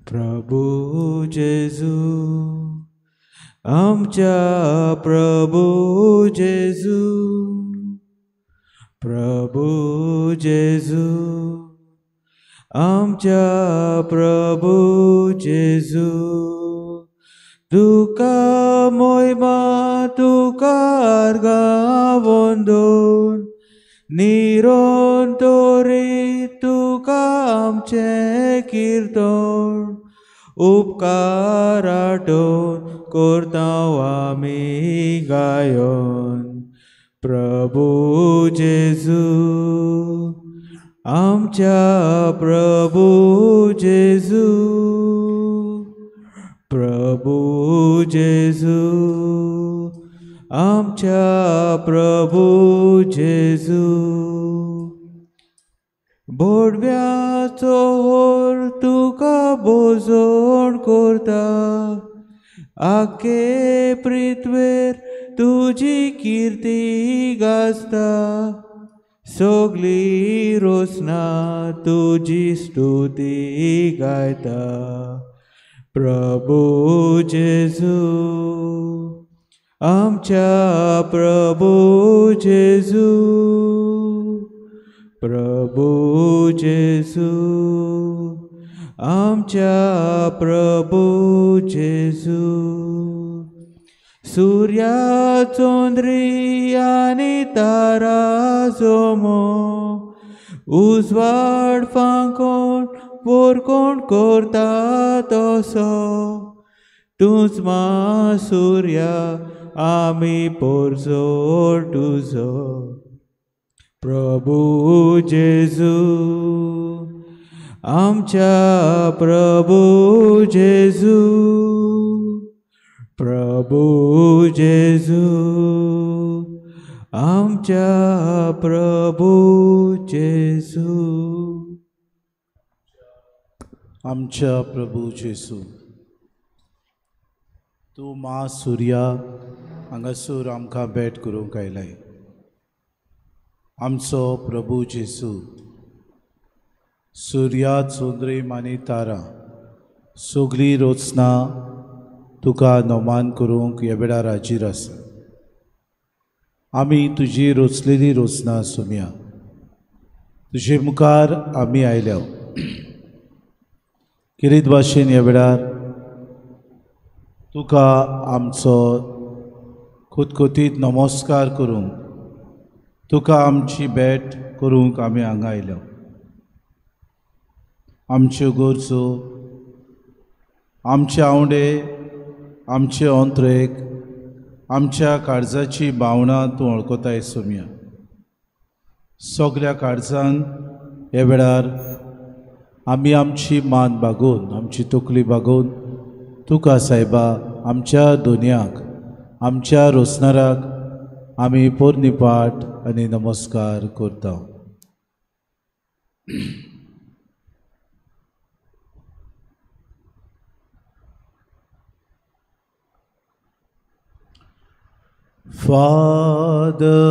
प्रभू जेजू, आमच्या प्रभू जेजू, प्रभू जेजू, आमच्या प्रभू जेजू. तुका मोयमा तुका अर्गां वंदून, निरंतरी तुका आमचें कीर्तन, उपकार आठोवन करता आमी गायन. प्रभू जेजू, आमच्या प्रभू जेजू, प्रभू जेजू, आमच्या प्रभू जेजू. बोडव्याचो होर तुका बोजोण करता, आखे पृथ्वेर तुजी किर्ती गाजता, सगली रोसना तुजी स्तुती गायता. प्रभू जेजू, आमच्या प्रभू जेजू, प्रभू जेजू, आमच्या प्रभू जेजू. सूर्या चंद्री आनी तारा जोमो, उजवाड फांकोण पोरकोण करता तसो, तूंच मा सूर्या आमी पोरजोड तुजो. प्रभू जेजू, आमच्या प्रभू जेजू, प्रभू जेजू, आमच्या प्रभू जेजू. आमच्या प्रभू जेजू, तूं मा सूर्या हांगासर आमकां भेट करूंक आयलाय. आमचो प्रभू जेजू, सूर्या चंद्रीम आनी तारा सगळीं रचना तुका नमान करूंक ह्या वेळार हाजीर आसा. आमी तुजी रचलेली रचना सोम्या, तुजे मुखार आमी आयल्या. किरीत भाशेन ह्या वेळार तुका आमचो खुतखुतीत नमस्कार करूंक, तुका आमची भेट करूंक आमी हांगा आयल्या. आमच्यो गरजो, आमचे आंवडे, आमचे अंत्रेक, आमच्या काळजाची भावनां तूं वळखताय सोम्या. सगल्या काळजान ह्या वेळार आमी आमची मान बागोवन, आमची तकली बागोवन तुका सायबा आमच्या दोनयाक, आमच्या रोसनाराक आमी पोरणी पाठ आनी नमस्कार करता. Father,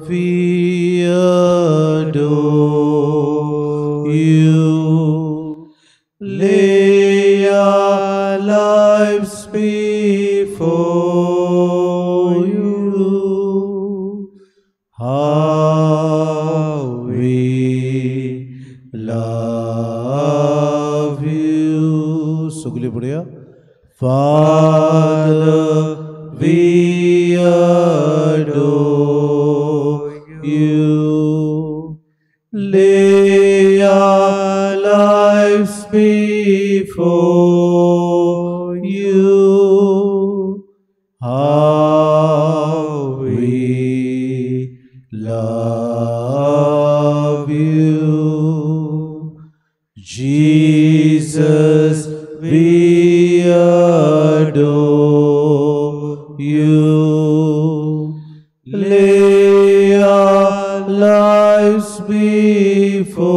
we adore you, lay our lives before you. How we love you. सगळी पडया. Father, we adore you, lay our lives before you. How we love you, Jesus, we adore you, lay our lives before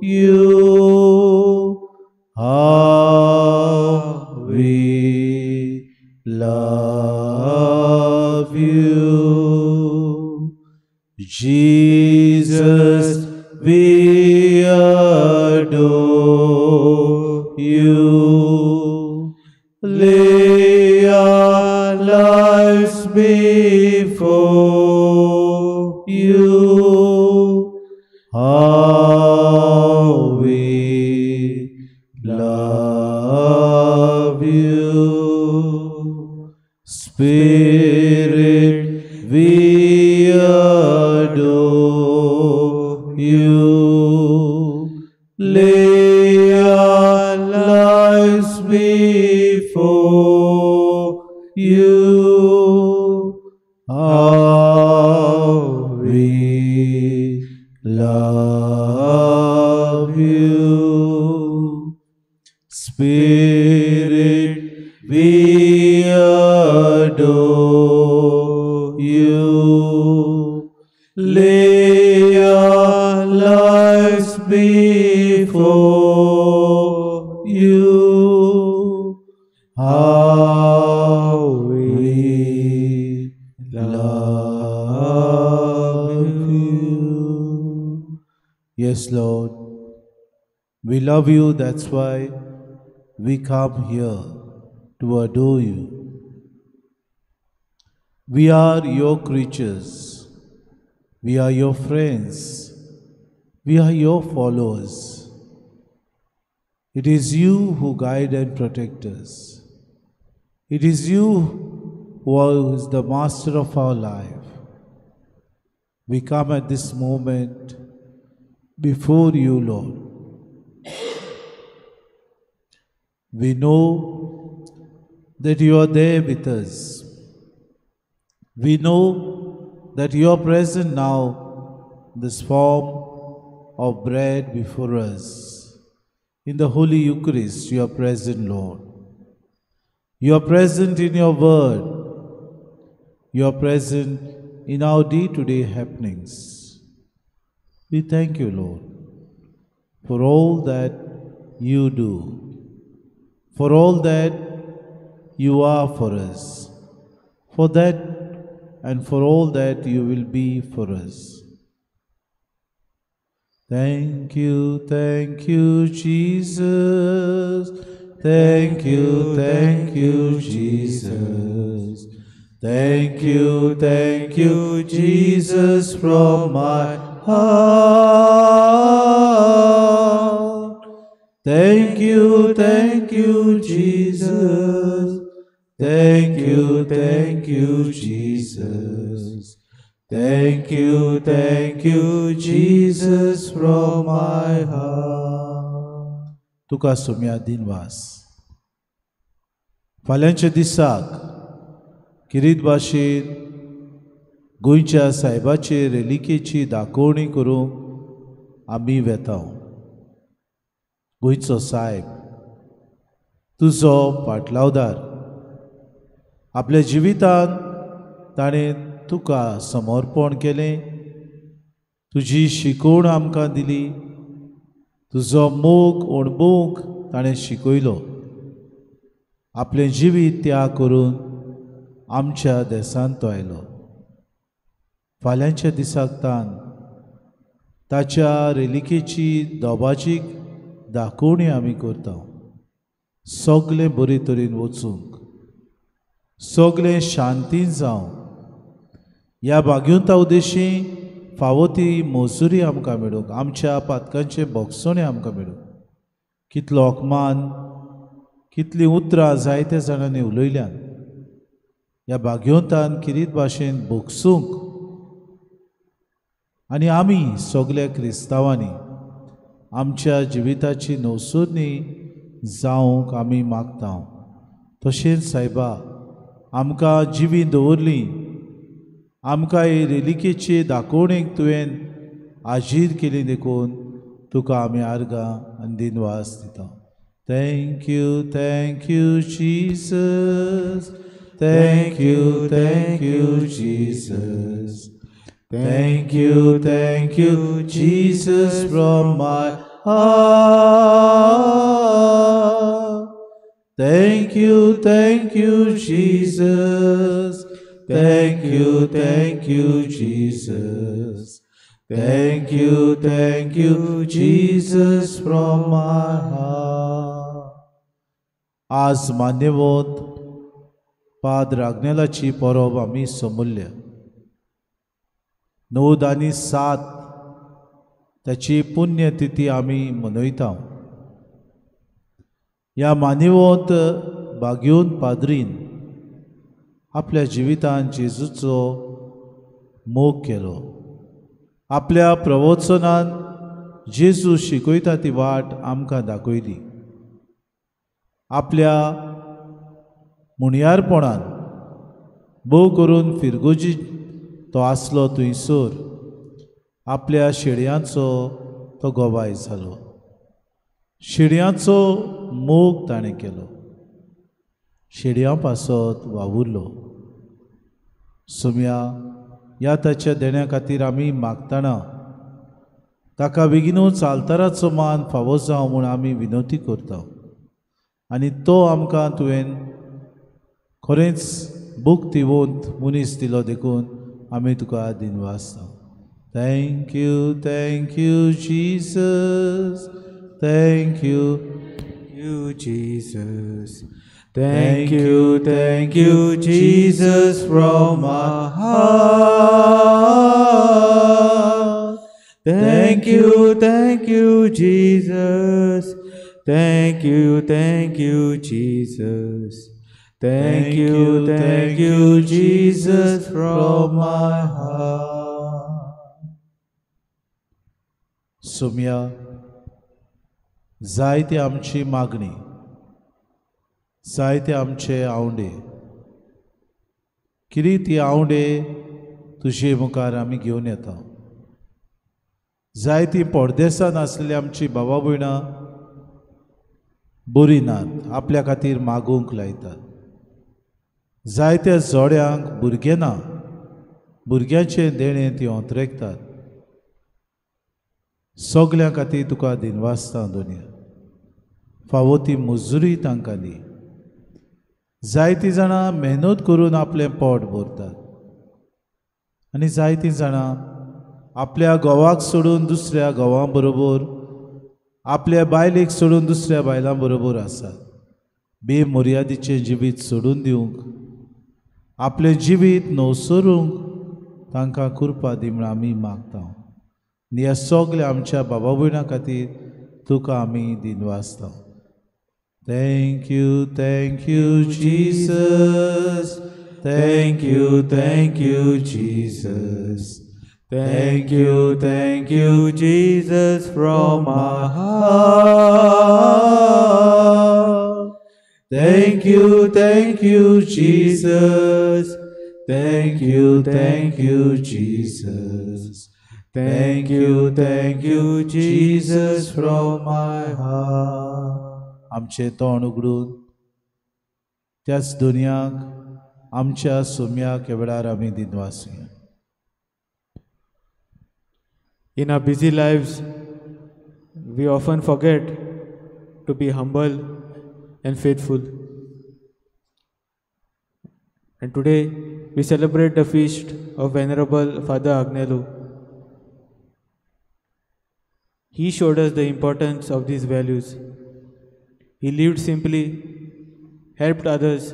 you. How we love you, Jesus, we adore you. Lay our lives before you. How we love you. Spirit, we adore you. Lay our lives before you. How we love you. Spirit, we adore you. Lay our lives before you. How we love you. Yes, Lord, we love you. That's why we come here to adore you. We are your creatures. We are your friends. We are your followers. It is you who guide and protect us. It is you who is the master of our life. We come at this moment before you, Lord. We know that you are there with us. We know that you are present now in this form of bread before us. In the Holy Eucharist, you are present, Lord. You are present in your word. You are present in our day-to-day happenings. We thank you, Lord, for all that you do, for all that you are for us, for that and for all that you will be for us. Thank you, Jesus. Thank you, Jesus. Thank you, Jesus, from my heart. Thank you, Jesus. Thank you, Jesus. Thank you, Jesus, from my heart. तुका सोम्या दिनवास. फाल्यांच्या दिसाक किरीत भाशेन गोंयच्या सायबाचे रेलिकेची दाखोवणी करूंक आमी वेता. गोंयचो सायब तुजो पाटलावदार, आपल्या जिवितांत ताणें तुका समर्पण केलें, तुजी शिकवण आमकां दिली, तुजो मोग अणभवूंक ताणें शिकयलो. आपलें जिवीत त्याग करून आमच्या देशांत तो आयलो. फाल्यांच्या दिसाक तान ताच्या रेलिकेची दोबाजीक दाखोवणी आमी करता. सगलें बरे तरेन वचूंक, सगलें शांतीन जावं, ह्या भाग्यवंता उद्देशी फावो ती मजुरी आमकां मेळूंक, आमच्या पातकांचे भोगसणे आमकां मेळूंक. कितलो अपमान, कितलीं उतरां जायत्या जाणांनी उलयल्यान ह्या भाग्यवंतान किरीत भाशेन भोगसूंक आनी आमी सगल्या क्रिस्तांवांनी आमच्या जिविताची नवसोदणी जावंक आमी मागता. तशेंच सायबा, आमकां जिवी दवरली, आमकां हे रेलिकेचे दाखोवणेक तुवें हाजीर केली देखून तुका आमी आर्गां आनी दिनवास दिता. Thank you, Jesus. Thank you, Jesus. Thank you, Jesus, from my heart. Thank you, Jesus. Thank you, Jesus. Thank you, Jesus, from my heart. आज मान्यवंत पाद्र आग्नेलाची परब आमी समजल्या. 9 आनी 7 ताची पुण्यतिथी आमी मनयता. ह्या मान्यवंत भाग्योन पाद्रीन आपल्या जिवितान जेजूचो मोग केलो. आपल्या प्रवचनान जेजू शिकयता ती वाट आमकां दाखयली. आपल्या मुणयारपणान भोव करून फिरगोजी तो आसलो थंयसर आपल्या शेडयांचो तो गोवाय जालो. शेडयांचो मोग ताणें केलो. शेडयां पासत वावुरलो. सोम्या ह्या ताच्या देण्या खातीर आमी मागतना ताका बेगीनूच आल्ताराचो मान फावो जावं म्हूण आमी विनवती करता आनी तो आमकां तुवें खरेंच भुक्तिवंत मनीस दिलो देखून आमी तुका दिनवासता. Thank you Jesus. Thank you you Jesus. Thank you Jesus from my heart. Thank you Jesus. Thank you Jesus. Thank you Jesus from my heart. Soumya, जायते आमची मागणी, जायते आमचे आवंडे, कितें ती आवंडे तुजे मुखार आमी घेवन येता. जायती परदेसान आसलेली आमची बाबा भयणां बरी नात, आपल्या खातीर मागूंक लायतात. जायत्या जोड्यांक भुरगें ना, भुरग्यांचें देणें ती अंतरेकतात. सगल्यां खातीर तुका दिनवासता दोनया. फावो ती मजुरी तांकां दी. जायतीं जाणां मेहनत करून आपलें पोट भरतात आनी जायतीं जाणां आपल्या घोवाक सोडून दुसऱ्या घोवा बरोबर, आपल्या बायलेक सोडून दुसऱ्या बायलां बरोबर आसात. बेमर्यादीचें जिवीत सोडून दिवंक, आपलें जिवीत नवसरूंक तांकां कृपा दी म्हूण आमी मागता. आनी ह्या सगल्या आमच्या बाबा भयणां खातीर तुका आमी दिनवासता. Thank you Jesus. Thank you Jesus. Thank you Jesus from my heart. Thank you Jesus. Thank you Jesus. Thank you Jesus from my heart. आमचें तोंड उगडून त्याच दुनियाक आमच्या सोम्याक वेळार आमी दिनवासुया. In our busy lives, we often forget to be humble and faithful. And today we celebrate the feast of Venerable Father Agnelo. He showed us the importance of these values. He lived simply, helped others,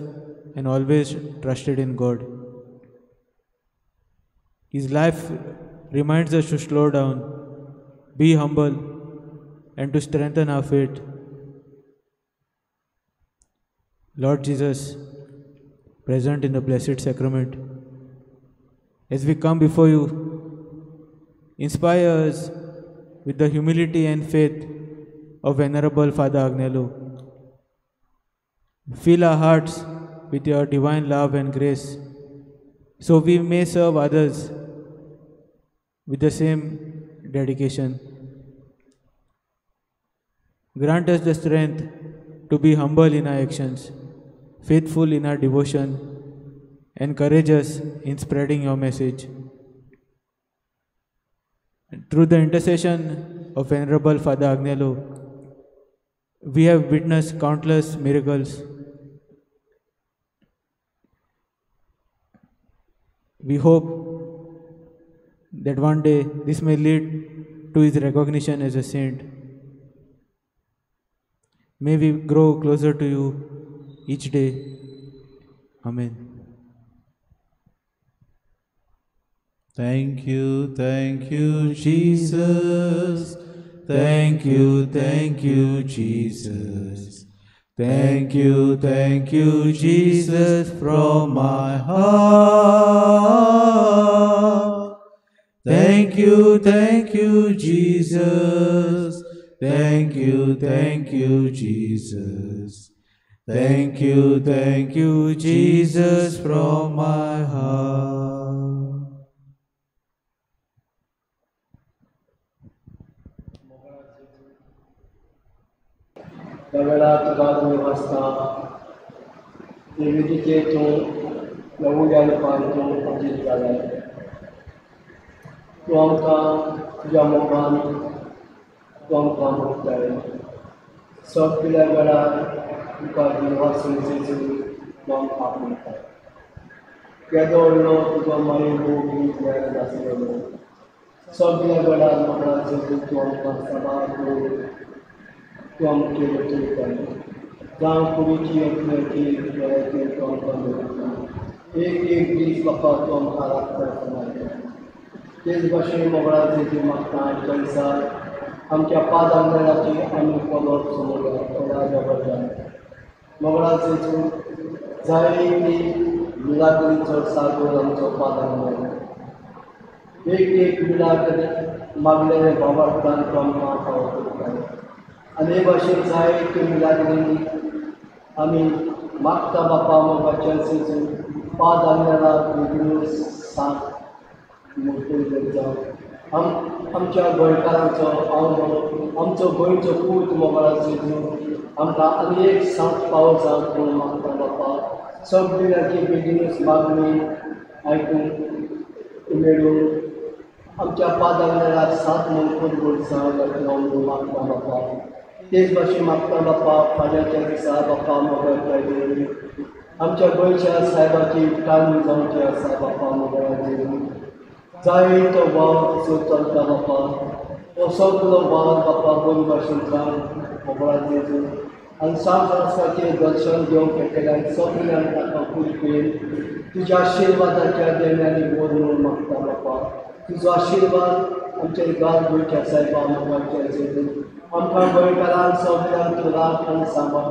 and always trusted in God. His life reminds us to slow down, be humble, and to strengthen our faith. Lord Jesus, present in the Blessed Sacrament, as we come before you, inspire us with the humility and faith of Venerable Father Agnelo. Fill our hearts with your divine love and grace, so we may serve others with the same dedication. Grant us the strength to be humble in our actions, faithful in our devotion, and courageous in spreading your message. Through the intercession of Venerable Father Agnelo, we have witnessed countless miracles. We hope that one day this may lead to his recognition as a saint. May we grow closer to you each day. Amen. Thank you, Jesus. Thank you, Jesus. Thank you, Jesus, from my heart. Thank you, Jesus. Thank you, Jesus. Thank you, Jesus, from my heart. ह्या वेळार तुका तुमी वाचता देवेदीचेर तूं नवुल्या रुपान तूं अजीत जालाय. तूं आमकां तुज्या मोगान तूं आमकां मोगताय. सगल्या वेळार तुका दिनवासून जेजू तूं आमकां आपणताय. केदो व्हडलो तुजो माये मोग मेळत आसलेलो. सगल्या वेळार म्हाका जेजू तूं आमकां साबार तूं आमचे वचयताय. जावं कुडीची यत्नाची वेळाचेर तूं आमकां दवरता. एक एक दीस बापा तूं आमकां राखता समायता. तेच भाशेन मोगळा जेजू मागता आयच्या दिसा आमच्या पाद आंगणाची आमी पदप समजला बदला. मोगळा जेजू जाय ती मिलाग्रीचो सागोर आमचो पाद आंगण. एक एक मिलाग्र मागलेले भावार्थान तूं आमकां फावो करता. आनी हे भाशेन जाय त्यो मिलाग्रींनी आमी मागता बापा मोगाच्या जेजू पाद आंगणाक वेगळ्यो साथ मोडून जावं. आमच्या गोंयकारांचो हांव आमचो गोंयचो पूत मोगळा जेजू आमकां आनी एक साथ पावो जावं म्हूण मागता बापा. सगळ्यांची बेगीनूच मागणी आयकून मेळून आमच्या पाद आंगणाक साथ म्हूण जावं म्हणून मागता बापा. तेच भाशेन मागता बापा फाल्यांच्या दिसा बापा मोगाच्या जेजू आमच्या गोंयच्या सायबाची काळजी जावची आसा बापा मोगाच्या जेजू. जाय तो वावर तिचो चलता बापा. हो सगलो वावर बापा बरी भाशेन जावन मोगळा जेजू आनी सान फ्रांसिस्काचें दर्शन घेवंक येतल्यान सगल्यांक ताका कृपेन तुज्या आशिर्वादाच्या देण्यांनी भर म्हणून मागता बापा. तुजो आशिर्वाद आमचेर घाल गोंयच्या सायबा मोगाच्या जेजू. आमकां गोंयकारांक सगल्यांक तूं राख आनी सांबाळ.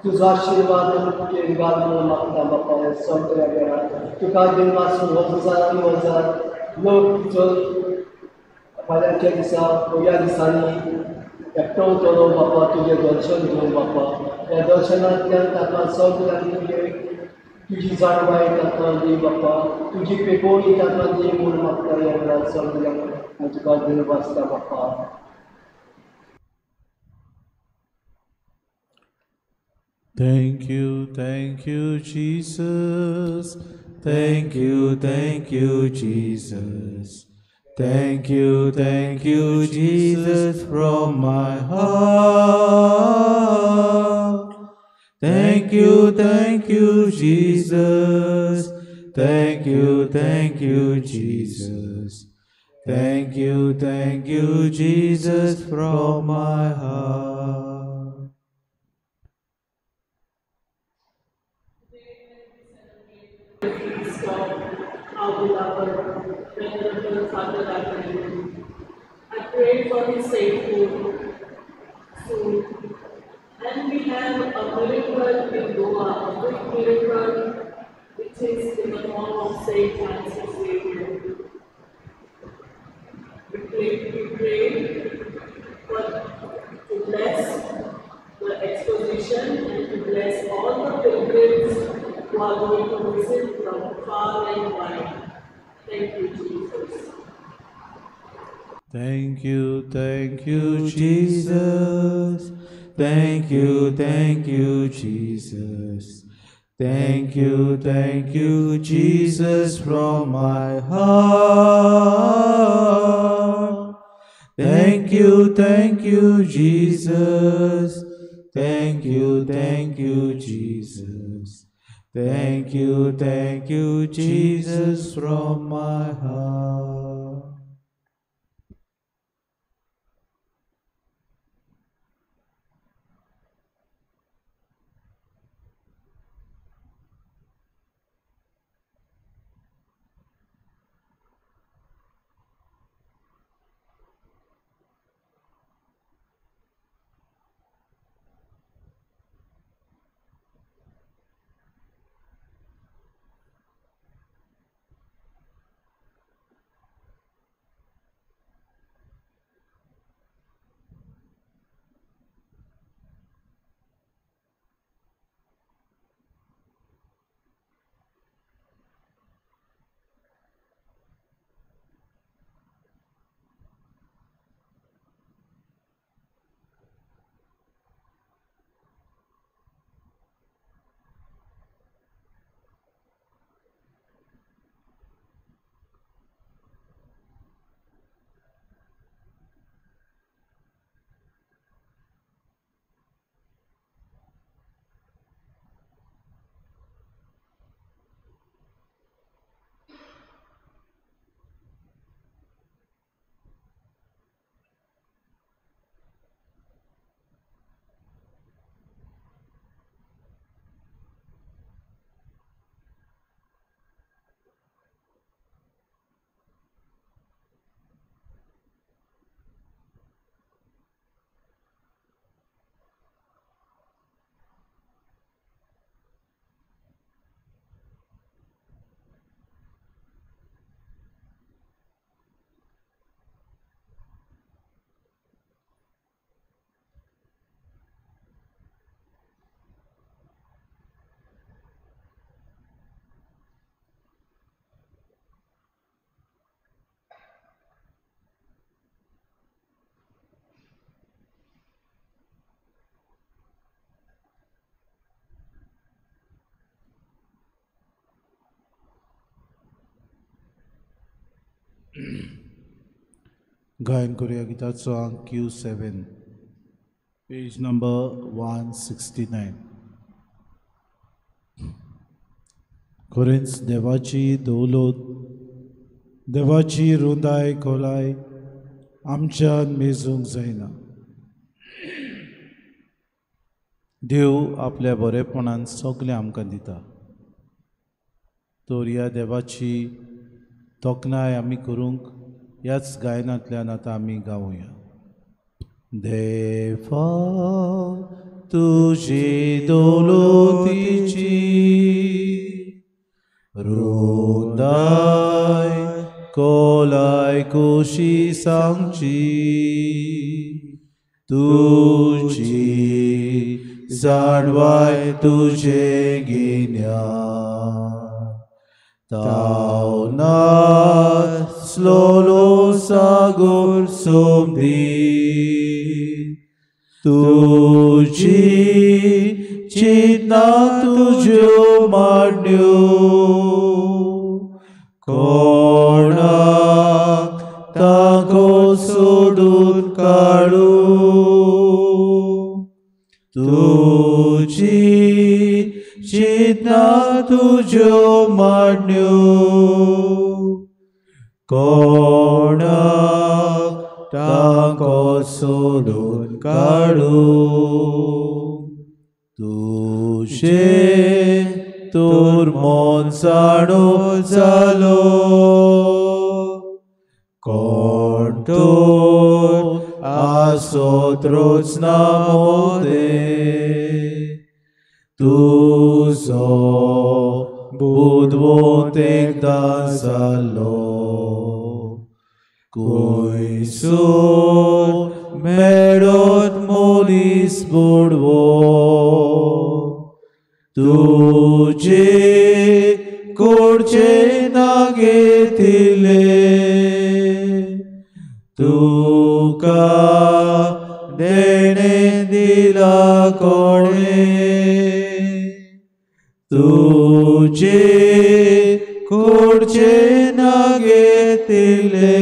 तुजो आशिर्वाद आमचेर घाल म्हणून मागता बापा. सगल्या वेळार तुका दिनवासून हजारांनी हजार लोक चल फाल्यांच्या दिसा ह्या दिसांनी एकटो बापा तुजें दर्शन घेवन बापा. ह्या दर्शनांतल्यान ताका सगल्यांक तुजे तुजी जाणवाय ताका दी बापा. तुजी पेकोवणी ताका दी म्हूण मागता ह्या वेळार सगल्यांक आनी तुका दिनवासता बापा. Thank you, Jesus. Thank you, Jesus. Thank you, Jesus, from my heart. Thank you, Jesus. Thank you, Jesus. Thank you, Jesus, from my heart. Our beloved, Venerable Father Gabriel, I pray for his sainthood soon. And we have a miracle in Goa, a big miracle, which is in the form of Saint Francis Xavier. We pray for to bless the exposition and to bless all the pilgrims who are going to visit from far and wide. Thank you, Jesus. Thank you, Jesus. Thank you, Jesus. Thank you, Jesus, from my heart. Thank you, Jesus. Thank you, Jesus. Thank you, Jesus, from my heart. गायन करूया गिताचो अंक Q7, page number 169. खरेंच देवाची दौलत, देवाची रुंदाय खोलाय आमच्यान मेजूंक जायना. देव आपल्या बरेपणान सगळें आमकां दिता, तर ह्या देवाची तोखणाय आमी करूंक ह्याच गायनांतल्यान आतां आमी गावया. देवा तुजी दौलतीची रुंदाय खोलाय कशी सांगची, तुजी जाणवाय तुजें गिन्यान तावनासलोलो सागोर सोमदी, तुजी चिंतना तुज्यो मांडण्यो कोणाक ताको सोदून काडू, तुजी चिंतना तुज्यो मांडण्यो कोणाक ताको सोदून काडू, तुजें तोर मन जाणो जालो कोण तोर आसत रोचना मोदें, तुजो बुदवंत एकदां जालो कोयसूर मेळत मनीस बुडवो, तुजे कोडचे ना घेतिल्ले तुका देणें दिला कोणें, तुजे कोडचे ना घेतिल्ले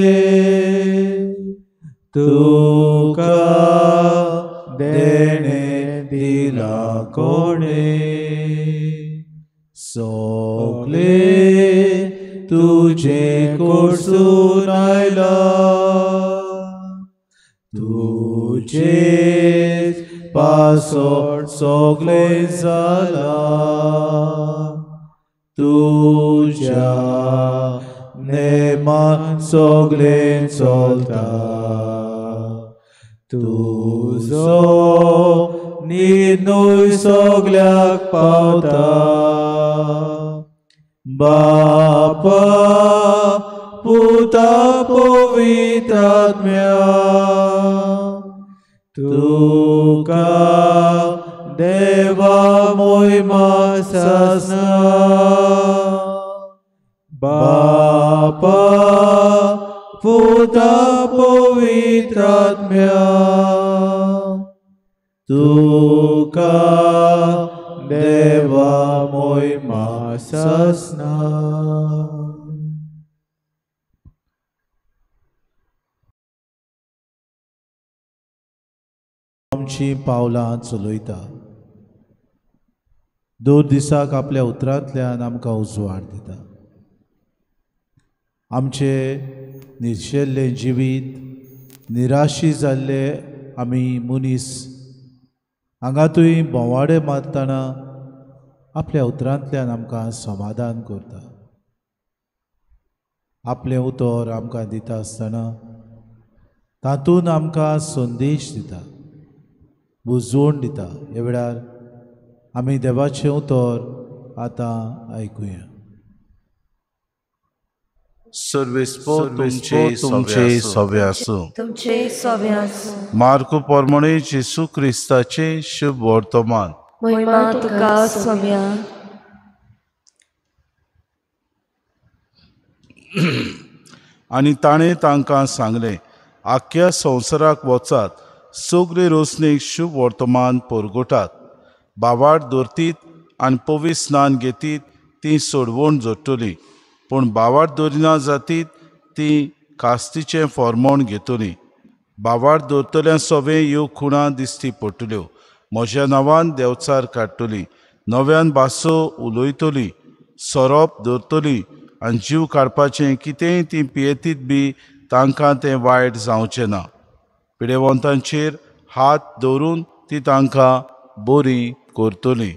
तुका देणें दिला कोणें, सगळें तुजें कोडसून आयलां तुजेच पासोट सगळें जालां, तुज्या नेमान सगळें चलता, तुजो निर्णय सगळ्याक पावता, बापा पुता पवित्र आत्म्या तुका देवा मोहिमा सासना, बापा पुता पवित्र आत्म्या तुका देवा मोहिमा सासना. आमची पावलां चलयता, दर दिसाक आपल्या उतरांतल्यान आमकां उजवाड दिता. आमचें निर्शेल्लें जिवीत, निराशी जाल्ले आमी मनीस हांगा थंय भोंवाडे मारतना आपल्या उतरांतल्यान आमकां समाधान करता. आपलें उतर आमकां दिता आसतना तातूंत आमकां संदेश दिता, बुजवण दिता. ह्या वेळार आमी देवाचें उतर आतां आयकुया. तुमचे सवे आसूं. मार्कू प्रमाणे जेसू क्रिस्ताचे शुभ वर्तमान. आनी ताणें तांकां सांगलें, आख्या संवसाराक वचात, सगळे रोसणेक शुभ वर्तमान परगटात, बावाड दवरतीत आनी पवित्र स्नान घेतीत ती सोडवण जोडटली, पूण बावाड दवरिना जातीत ती कास्तीचें फॉर्मोण घेतलीं. बावार दवरतल्या सवे ह्यो खुणां दिसती पडटल्यो. म्हज्या नांवान देंवचार काडटली, नव्यान भासो उलयतली, सोरोप धरतली आनी जीव काडपाचें कितेंय ती पियेतीत बी तांकां तें वायट जावचें ना. पिडेवंतांचेर हात दवरून ती तांकां बरी करतली.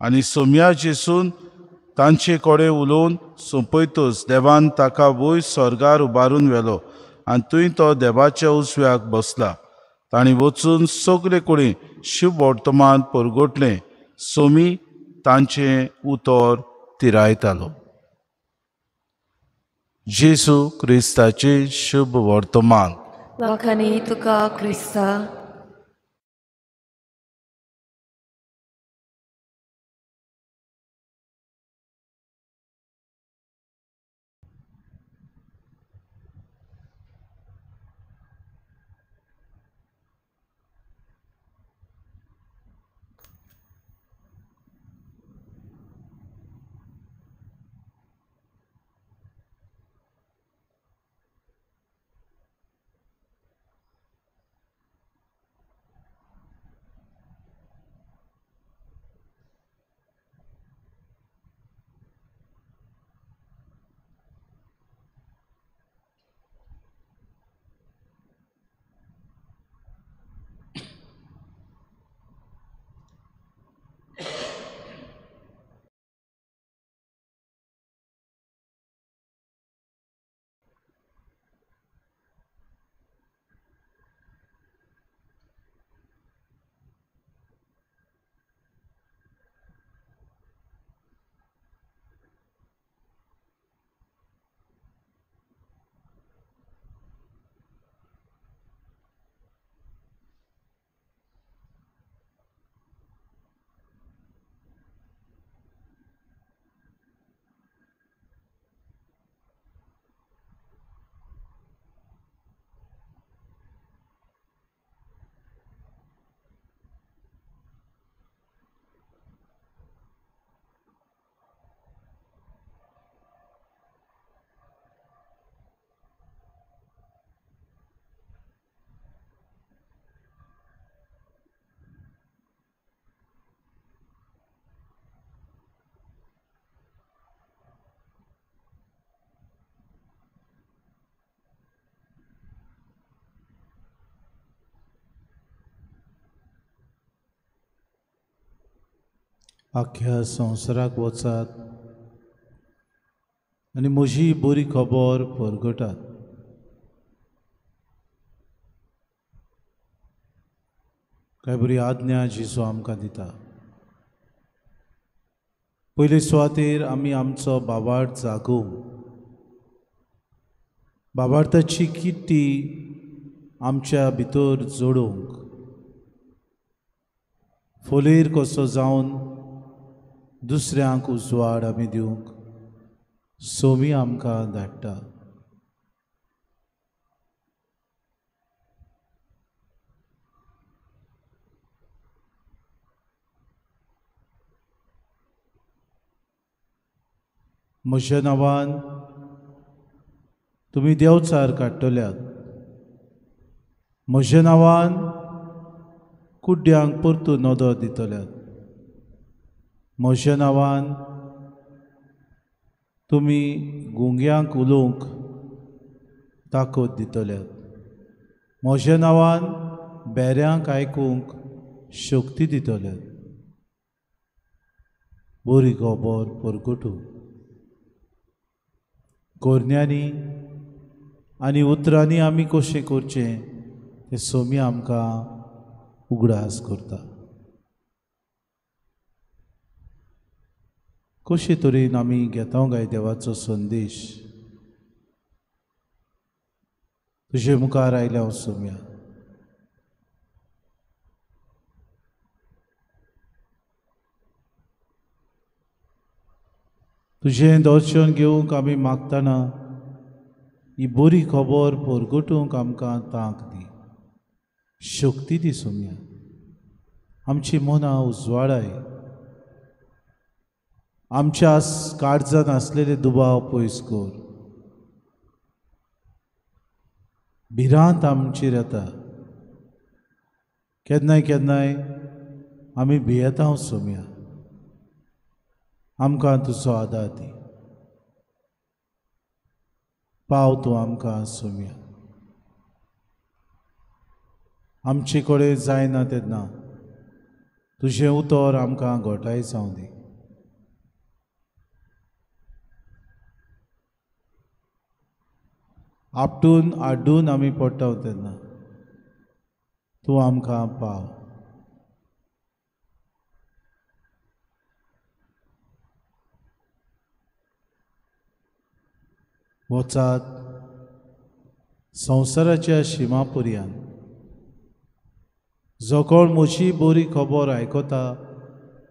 आनी सोम्या जेसून तांचे कडेन उलोवन सोंपयतच देवान ताका वयर स्वर्गार उबारून व्हेलो आनी थंय तो देवाच्या उजव्याक बसला. तांणी वचून सगळे कडेन शुभ वर्तमान परगटलें. सोमी तांचें उतर तिरायतालो. जेजू क्रिस्ताचें शुभ वर्तमान. वाखाणी तुका क्रिस्ता. आख्या संवसाराक वचात आनी म्हजी बरी खबर परगटात. काय बरी आज्ञा जेजू आमकां दिता. पयले सुवातेर आमी आमचो बाबार्थ जागोवंक, बाबार्थाची किट्टी आमच्या भितर जोडूंक, फोलेर कसो जावन दुसऱ्यांक उजवाड आमी दिवंक सोमी आमकां धाडटा. म्हज्या नांवान तुमी देंवचार काडटल्यात, म्हज्या नांवान कुड्ड्यांक परतून नदर दितल्यात, म्हज्या नांवान तुमी गुंग्यांक उलोवंक ताकद दितल्यात, म्हज्या नांवान बेऱ्यांक आयकूंक शक्ती दितल्यात. बरी खबर परगटूं. कोरण्यांनी आनी उतरांनी आमी कशें करचें तें सोमी आमकां उगडास करता. कशे तरेन आमी घेता काय देवाचो संदेश? तुजे मुखार आयल्या हांव सोम्या. तुजें दर्शन घेवंक आमी मागतना ही बरी खबर परगटूंक आमकां तांक दी, शक्ती दी सोम्या. आमची मनां उजवाडाय, आमच्या काळजान आसलेले दुबाव पयस कर. भिरांत आमचेर येता, केन्नाय केन्नाय आमी भियेता सोम्या, आमकां तुजो आदार दी, पाव तूं आमकां सोम्या। आमचे कडेन जायना तेन्ना तुजें उतर आमकां घोटाय जावं दी। आपटून आड्डून आमी पडटा तेन्ना तूं आमकां पाव। वचात संवसाराच्या शिमा पर्यंत जो कोण म्हजी बरी खबर आयकता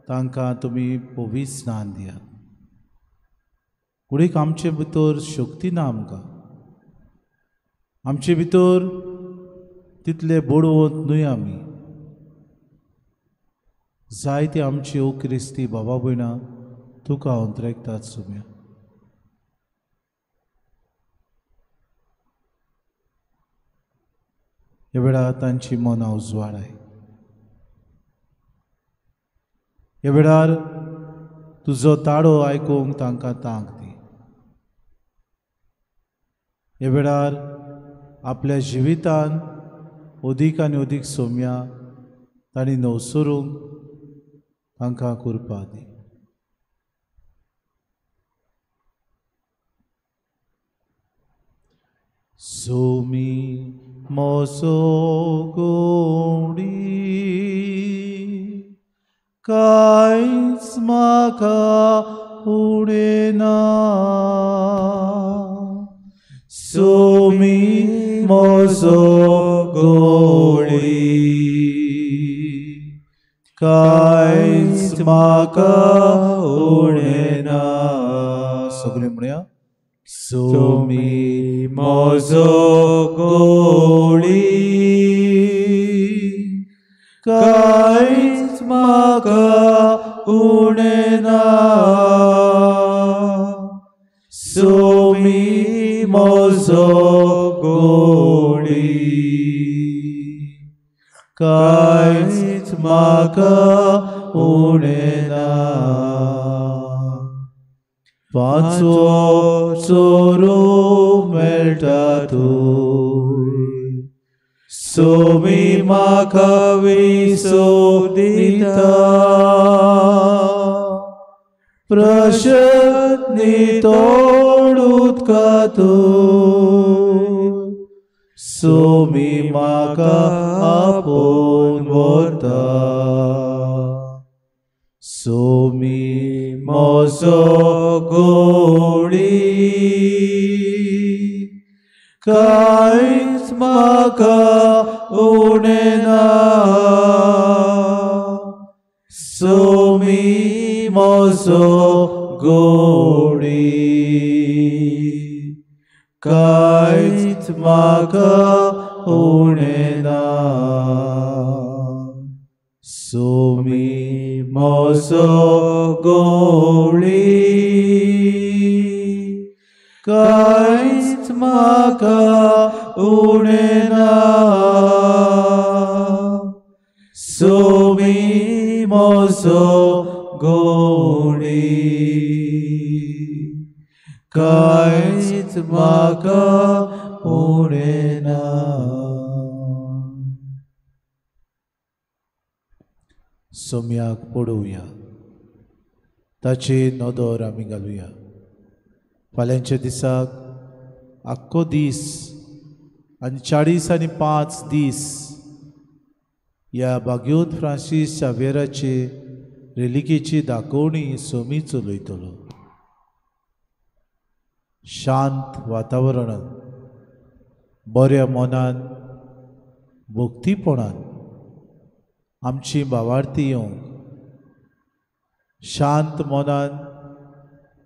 तांकां तुमी पवित्र स्नान दियात। कुडीक आमचे भितर शक्ती ना, आमकां आमचे भितर तितले बडवंत न्हय आमी, जायते आमची ओ क्रिस्ती बाबा भयणां तुका अंतरेकतात सोम्या। ह्या वेळार तांची मनां उजवाडाय, ह्या वेळार तुजो ताळो आयकूंक तांकां तांक दी, ह्या वेळार आपल्या जिवितान अदीक आनी अदीक सोम्या तांणी नवसरूंक तांकां कृपा दी। सोमी मोसो गोडी कांयच म्हाका उणें ना, सोमी मोसो गोडी कांयच म्हाका उणें ना। सगळीं म्हणया, सोमी मोजो गोडी कांयच म्हाका उणें ना, सोमी मोजो गोडी कांयच म्हाका उणें ना। पांचवो चोरू मेळटा तूं सोमी म्हाका विसव दिता, प्रश्न तोड उदका तूं सोमी म्हाका आपोवन व्हरता, सोमी मोजो गोडी कांयच म्हाका उणें ना, सोमी मोजो गोडी कांयच म्हाका उणें ना, सोमी मोजो गोडी कांयच म्हाका उणें ना, सोमी मोजो गोडी कांयच म्हाका उणें ना। सोम्याक पळोवया, ताची नदर आमी घालुया। फाल्यांच्या दिसाक आख्खो दीस आनी 40 आनी 5 दीस ह्या बाग्योत फ्रांसीस शाव्येराचे रेलिकेची दाखोवणी सोमी चलयतलो। शांत वातावरणान, बऱ्या मनान, भक्तीपणान आमची भावार्थी येवंक, शांत मनान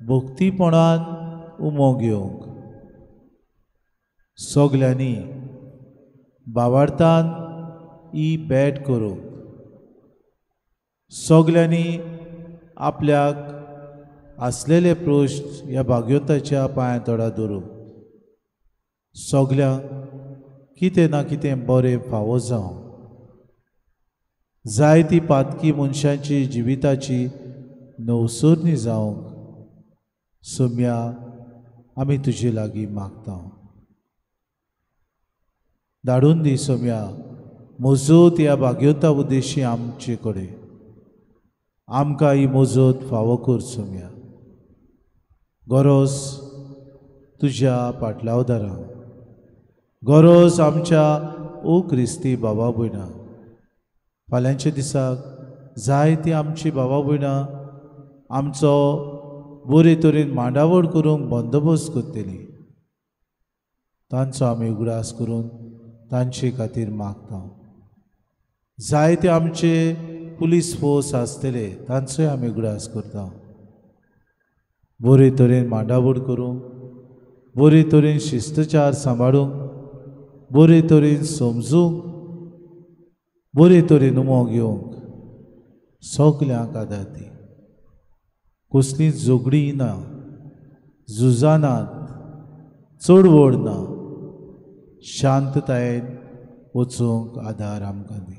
भक्तीपणान उमो घेवंक सगल्यांनी भावार्थान ही भेट करूंक, सगल्यांनी आपल्याक आसलेले प्रश्न ह्या भाग्योताच्या पांया तोडा धरूंक, सगल्यांक कितें ना कितें बरें फावो जावं. जायती पातकी मनशांची जिविताची नवसरणी जावंक सोम्या आमी तुजे लागीं मागता. धाडून दी सोम्या मजत ह्या भाग्योता उद्देशी आमचे कडेन. आमकां ही मजत फावो कर सोम्या. गरज तुज्या पाटलावदारां, गरज आमच्या ओ क्रिस्ती बाबा भयणां. फाल्यांच्या दिसाक जायती आमची बाबा भयणां आमचो बरे तरेन मांडावळ करूंक बंदोबस्त करतली. तांचो आमी उगडास करून तांचे खातीर मागता. जायते आमचे पुलीस फोर्स आसतले तांचोय आमी उगडास करता. बरे तरेन मांडावळ करूंक, बरे तरेन शिस्तचार सांबाळूंक, बरे तरेन समजूंक, बरे तरेन उमो घेवंक सगल्यांक आदार दी. कसलीं झगडीं ना, झुजां नात, चडवड ना, शांततायेन वचूंक आदार आमकां दी.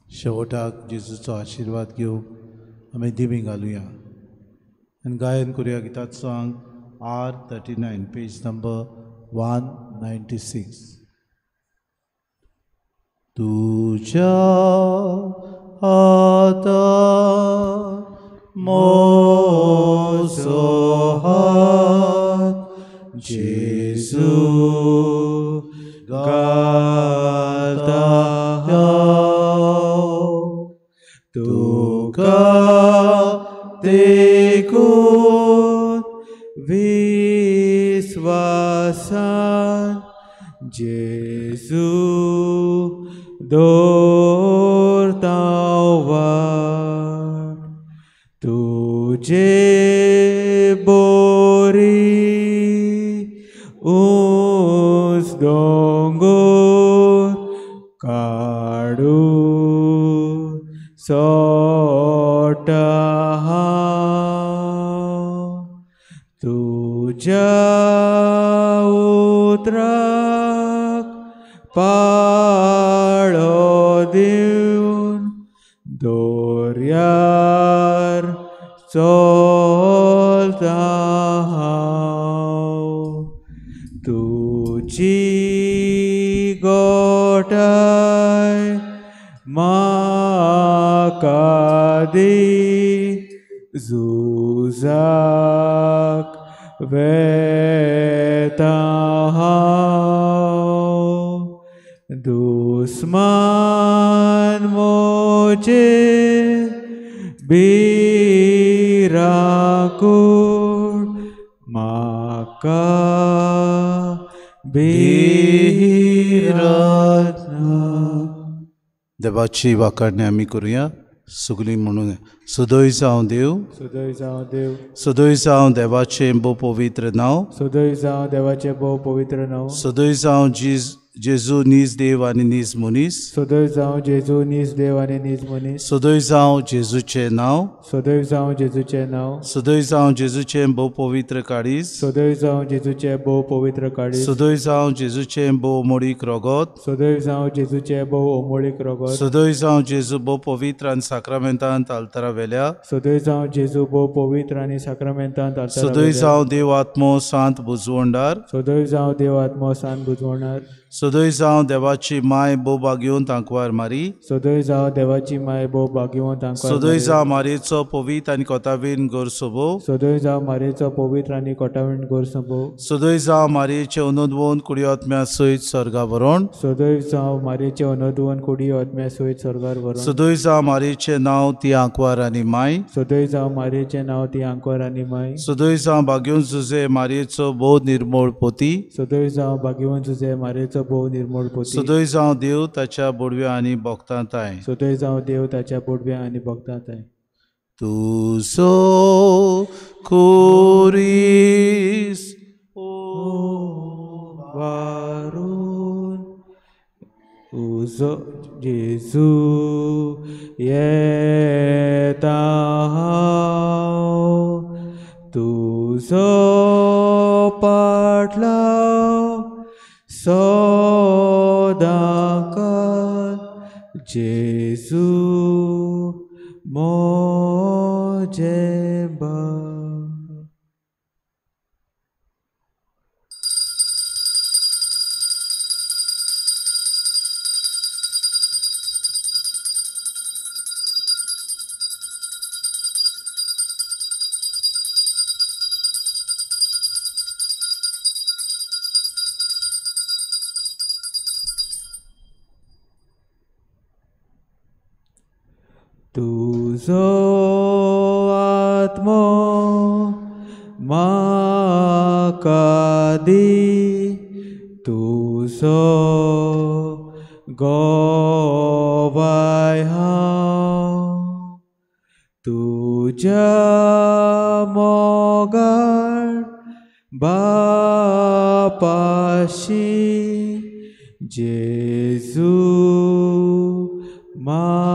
शेवटाक जेजूचो आशिर्वाद घेवंक आमी दिमी घालुया आनी गायन करुया गिताचो song R39 page number 196. तुझ्या हाता म्हजो हात जेजू घालता तुका देखून विस्वासान जेजू दवरता वाट तुजे बोरी ऊंच दोंगर काडून सोडटा हांव तुज्या उतराक पाळो दिवन दर्यार चलता हांव तुजी म्हाका दी झुजाक वेता हांव दुस्मान मोजे भिरांकूळ म्हाका भिरांत ना. देवाची वाखाणणी आमी करुया सगळीं म्हणून. सदय जावं देव, सदय जावं देव, सदय जावं देवाचें भोव पवित्र नांव, सदय जावं देवाचें भोव पवित्र नांव, सदय जावं जेजू नीज देव आनी नीज मनीस, सदय जावं जेजू नीज देव आनी नीज मनीस, सदय जावं जेजूचें नांव, सदय जावं जेजूचें नांव, सदय जावं जेजूचें भोव पवित्र काळीज, सदय जावं जेजूचें भोव पवित्र काळीज, सदय जावं जेजूचें भोव मोडीक रगत, सदय जावं जेजूचें भोव अमोळीक रगत, सदय जावं जेजू भोव पवित्र आनी साक्रामेंतांत आल्तारा वेल्या, सदय जावं जेजू भोव पवित्र आनी साक्रामेंतांत आल्तारा सदय वेल्या, जावं देव आत्मो सांत बुजवंडार, सदय जावं देव आत्मो सांत बुजवणार, सदय जावं देवाची माय भोव भाग्यवंत आंकवार मारी, सदय जावं देवाची माय भोव भाग्यवंत आंकवार, सदय जावं मारयेचो पवित्र आनी कोतावीन गोरसोबो, सदय जावं मारयेचो पवित्र आनी कोटावीन गोरसोबो, सदय जावं मारयेचें अनोदवन कुडी आत्म्या सयत स्वर्गा व्हरोण, सदय जावं मारयेचें अनोदवन कुडी आत्म्या सयत स्वर्गार व्हरोण, सदय जावं मारयेचें नांव ती आंकवार आनी माय, सदय जावं मारयेचें नांव ती आंकवार आनी माय, सदय जावं भाग्यवंत जुजे मारयेचो भोव निर्मोळ पोती, सदय जावं भाग्यवंत जुजे मारयेचो भोव निर्मोळ पोती, सदय जावं देव ताच्या बोडव्या आनी भक्तांताय, सदय जावं देव ताच्या बोडव्या आनी भक्तांताय. तुजो खुरीस वारून उजो जेजू येता हांव तुजो पाटलाव सदांकाळ जेजू म्हजें बळ. तुजो आत्मो म्हाका दी तुजो गोवाय हांव तुज्या मोगाळ बापाशी जेजू म्हाका